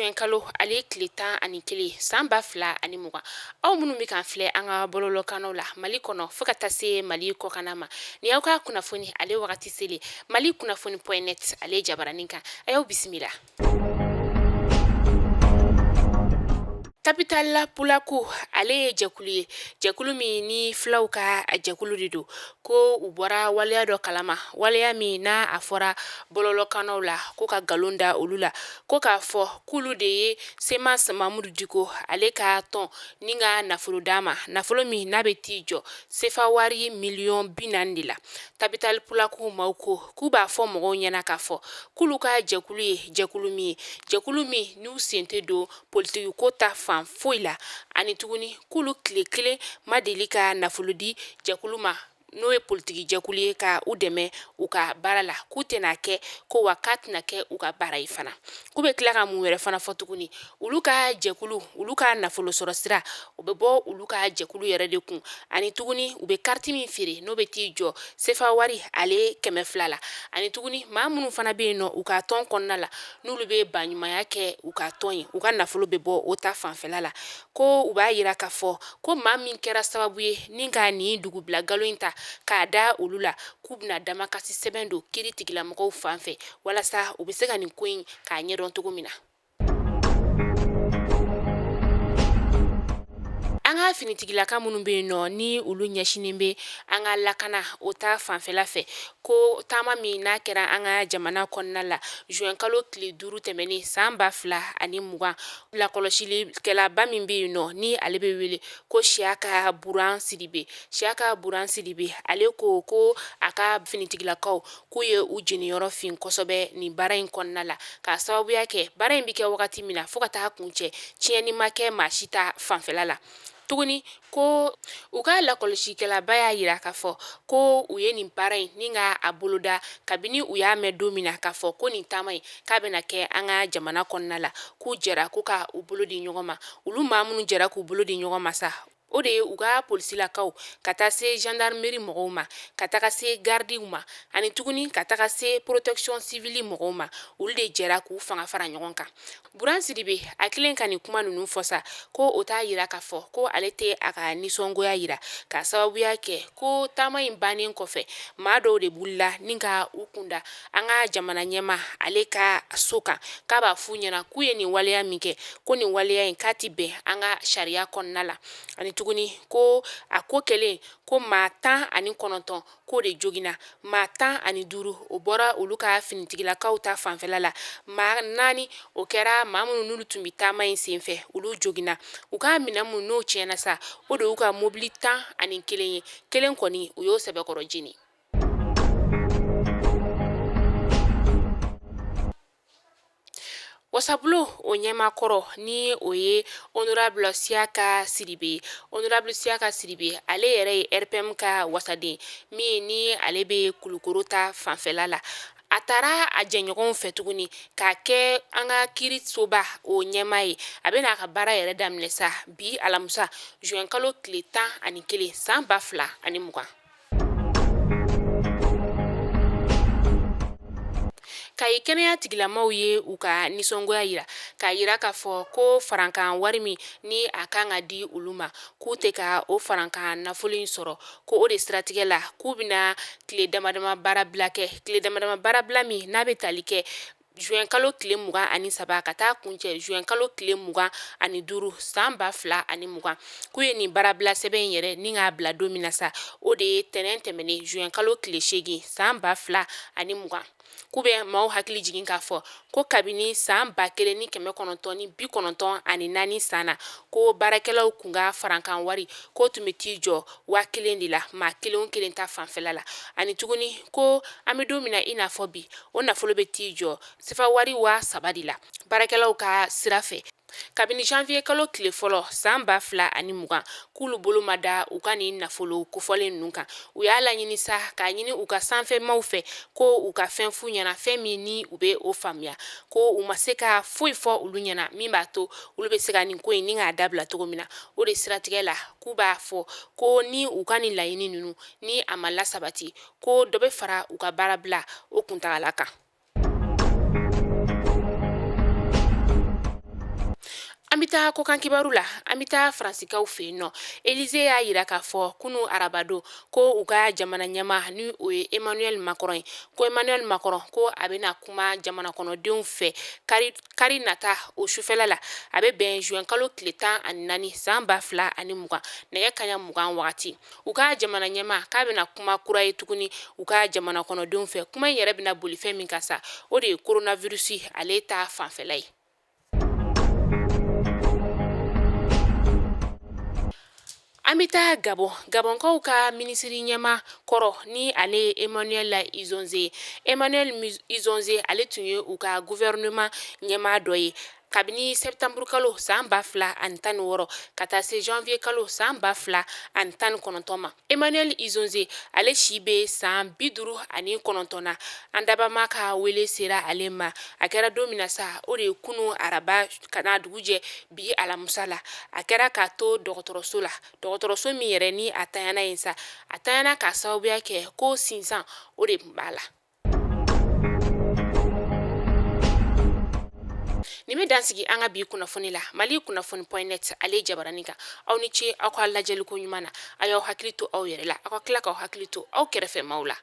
Juin kalo ale tile 11 san 2020. Aw minnu bɛ k'an filɛ an ka bɔlɔlɔkannaw la Mali kɔnɔ fo ka taa se Mali kɔkanna ma, nin y'aw ka kunnafoni ale wagati selen Mali kunnafoni point net ale jabaranin kan. A y'aw bisimila. Tabital Pulaku ale ye jɛkulu ye, jɛkulu min ni fulaw ka jɛkulu de don, ko u bɔra waleya dɔ kalama, waleya min n'a a fɔra bɔlɔlɔkannaw la ko ka nkalon da olu la, ko k'a fɔ k'olu de ye CMAS Mamudu Diko ale ka tɔn ni ka nafolo d'a ma, nafolo min n'a bɛ t'i jɔ sefa wari miliyɔn 40 de la. Tabital Pulaku maaw ko k'u b'a fɔ mɔgɔw ɲɛna k'a fɔ k'olu ka jɛkulu ye jɛkulu min ye, jɛkulu min n'u sen tɛ don politiki ko ta fan foyi la, ani tuguni k'olu tile kelen ma deli ka nafolo di jɛkulu ma n'o ye politiki jɛkulu ye ka u dɛmɛ u ka baara la, k'u tɛna kɛ ko wa k'a tɛna kɛ u ka baara ye fana. K'u bɛ tila ka mun wɛrɛ fana fɔ tuguni, olu ka jɛkulu, olu ka nafolo sɔrɔ sira, o bɛ bɔ olu ka jɛkulu yɛrɛ de kun, ani tuguni u bɛ kariti min feere n'o bɛ t'i jɔ sefa wari ale 200 la, ani tuguni maa minnu fana bɛ yen nɔ u ka tɔn kɔnɔna la n'olu bɛ baɲumanya kɛ u ka tɔn ye, u ka nafolo bɛ bɔ o ta fanfɛla la. Ko u b'a yira k'a fɔ ko maa min kɛra sababu ye ni ka nin dugubila nkalon in ta k'a da olu la, k'u bɛna damakasi sɛbɛn don kiri tigilamɔgɔw fan fɛ walasa u bɛ se ka nin ko in k'a ɲɛdɔn cogo min na. An ka finitigilaka minnu bɛ yen nɔ ni olu ɲɛsinnen bɛ an ka lakana o ta fanfɛla fɛ, ko taama min n'a kɛra an ka jamana kɔnɔna la juin kalo tile 5 tɛmɛnen san 2020, lakɔlɔsilikɛlaba min bɛ yen nɔ ni ale bɛ wele ko Siyaka Buran Sidibe, Siyaka Buran Sidibe ale ko ko a ka finitigilakaw k'u ye u jeniyɔrɔ fin kosɛbɛ nin baara in kɔnɔna la, k'a sababuya kɛ baara in bɛ kɛ wagati min na fo ka taa kuncɛ, tiɲɛni ma kɛ maa si ta fanfɛla la. Tuguni ko u ka lakɔlɔsikɛlaba y'a yira k'a fɔ ko u ye nin baara in ni ka a boloda kabini u y'a mɛn don min na k'a fɔ ko nin taama in k'a bɛna kɛ an ka jamana kɔnɔna la, k'u jɛra ko ka u bolo di ɲɔgɔn ma. Olu maa minnu jɛra k'u bolo di ɲɔgɔn ma sa, o de ye u ka polisilakaw ka taa se gendarmerie mɔgɔw ma, ka taga se gardiw ma, ani tuguni ka taga se protection civile mɔgɔw ma. Olu de jɛra k'u fanga fara ɲɔgɔn kan. Buran Sidibe a kelen ka nin kuma ninnu fɔ sa, ko o t'a yira k'a fɔ ko ale tɛ a ka nisɔngoya yira, k'a sababuya kɛ ko taama in bannen kɔfɛ maa dɔw de wulila ni ka u kunda an ka jamana ɲɛmaa ale ka so kan, k'a b'a f'u ɲɛna k'u ye nin waleya min kɛ, ko nin waleya in k'a ti bɛn an ka sariya kɔnɔna la. Ani tuguni ko a ko kɛlen ko maa 19 k'o de joginna, maa 15 o bɔra olu ka finitigilakaw ta fanfɛla la, maa 4 o kɛra maa minnu n'olu tun bɛ taama in senfɛ, olu joginna. U ka minɛn minnu n'o tiɲɛna sa, o de y'u ka mobili 11 ye, kelen kɔni u y'o sɛbɛkɔrɔ jeni. Wasabulon o ɲɛmaa kɔrɔ ni o ye honorable Siyaka Sidibe, honorable Siyaka Sidibe ale yɛrɛ ye RPM ka wasaden min ni ale bɛ Kulukoro ta fanfɛla la. A taara a jɛɲɔgɔnw fɛ tuguni k'a kɛ an ka kiirisoba o ɲɛmaa ye. A bɛna a ka baara yɛrɛ daminɛ sa bi alamisa juin kalo tile 11 san 2020. Kayi kɛnɛya tigilamaw ye u ka nisɔngoya yira k'a yira k'a fɔ ko farankan wari min ni a kan ka di olu ma, k'u tɛ ka o farankan nafolo in sɔrɔ, ko o de siratigɛ la k'u bɛna tile damadama baarabila kɛ, tile damadama baarabila min n'a bɛ tali kɛ juin kalo tile 23 ka taa kuncɛ juin kalo tile 25 san 2020. K'u ye nin baarabila sɛbɛn in yɛrɛ ni k'a bila don min na sa, o de ye tɛnɛn tɛmɛnen juin kalo tile 8 san 2020. K'u bɛ maaw hakili jigin k'a fɔ ko kabini san 1994 san na, ko baarakɛlaw kun ka farankan wari k'o tun bɛ t'i jɔ 1000 de la maa kelen o kelen ta fanfɛla la. Ani tuguni ko an bɛ don min na i n'a fɔ bi, o nafolo bɛ t'i jɔ sefa wari 3000 de la baarakɛlaw ka sira fɛ. Kabini janvier kalo tile fɔlɔ san 2020, k'olu bolo ma da u ka nin nafolo kofɔlen ninnu kan. U y'a laɲini sa k'a ɲini u ka sanfɛmaw fɛ ko u ka fɛn f'u ɲɛna, fɛn min ni u bɛ o faamuya, ko u ma se ka foyi fɔ olu ɲɛna min b'a to olu bɛ se ka nin ko in ni k'a dabila cogo min na. O de siratigɛ la k'u b'a fɔ ko ni u ka nin laɲini ninnu ni a ma lasabati, ko dɔ bɛ fara u ka baarabila o kuntagala kan. An bɛ taa kɔkan kibaru la. An bɛ taa Faransikaw fɛ yen nɔ. Élysée y'a yira k'a fɔ kunu arabadon ko u ka jamana ɲɛmaa ni o ye Emmanuel Macron ye, ko Emmanuel Macron ko a bɛna kuma jamana kɔnɔdenw fɛ kari nata o sufɛla la. A bɛ bɛn juin kalo tile 14 san 2020 nɛgɛ kaɲa 20 wagati. U ka jamana ɲɛmaa k'a bɛna kuma kura ye tuguni u ka jamana kɔnɔdenw fɛ. Kuma in yɛrɛ bɛna boli fɛn min kan sa, o de ye coronavirus ale ta fanfɛla ye. An bɛ taa Gabon. Gabɔnkaw ka minisiri ɲɛmaa kɔrɔ ni ale ye Emmanuel Essozimna ye. Emmanuel Essozimna ale tun ye u ka gouvernement ɲɛmaa dɔ ye kabini septembre kalo san 2016 ka taa se janvier kalo san 2019 ma. Emmanuel Essozimna ale si bɛ san 59 na. An dabama ka wele sera ale ma, a kɛra don min na sa, o de ye kunu araba ka na dugu jɛ bi alamisa la. A kɛra k'a to dɔgɔtɔrɔso la, dɔgɔtɔrɔso min yɛrɛ ni a tanyana yen sa, a tanyana k'a sababuya kɛ ko sinsan o de tun b'a la. Nin bɛ dan sigi an ka bi kunnafoni la Mali kunnafoni point net ale jabaranin kan. Aw ni ce aw ka lajɛliko ɲuman na. A y'aw hakili to aw yɛrɛ la, aw ka tila k'aw hakili to aw kɛrɛfɛmaw la.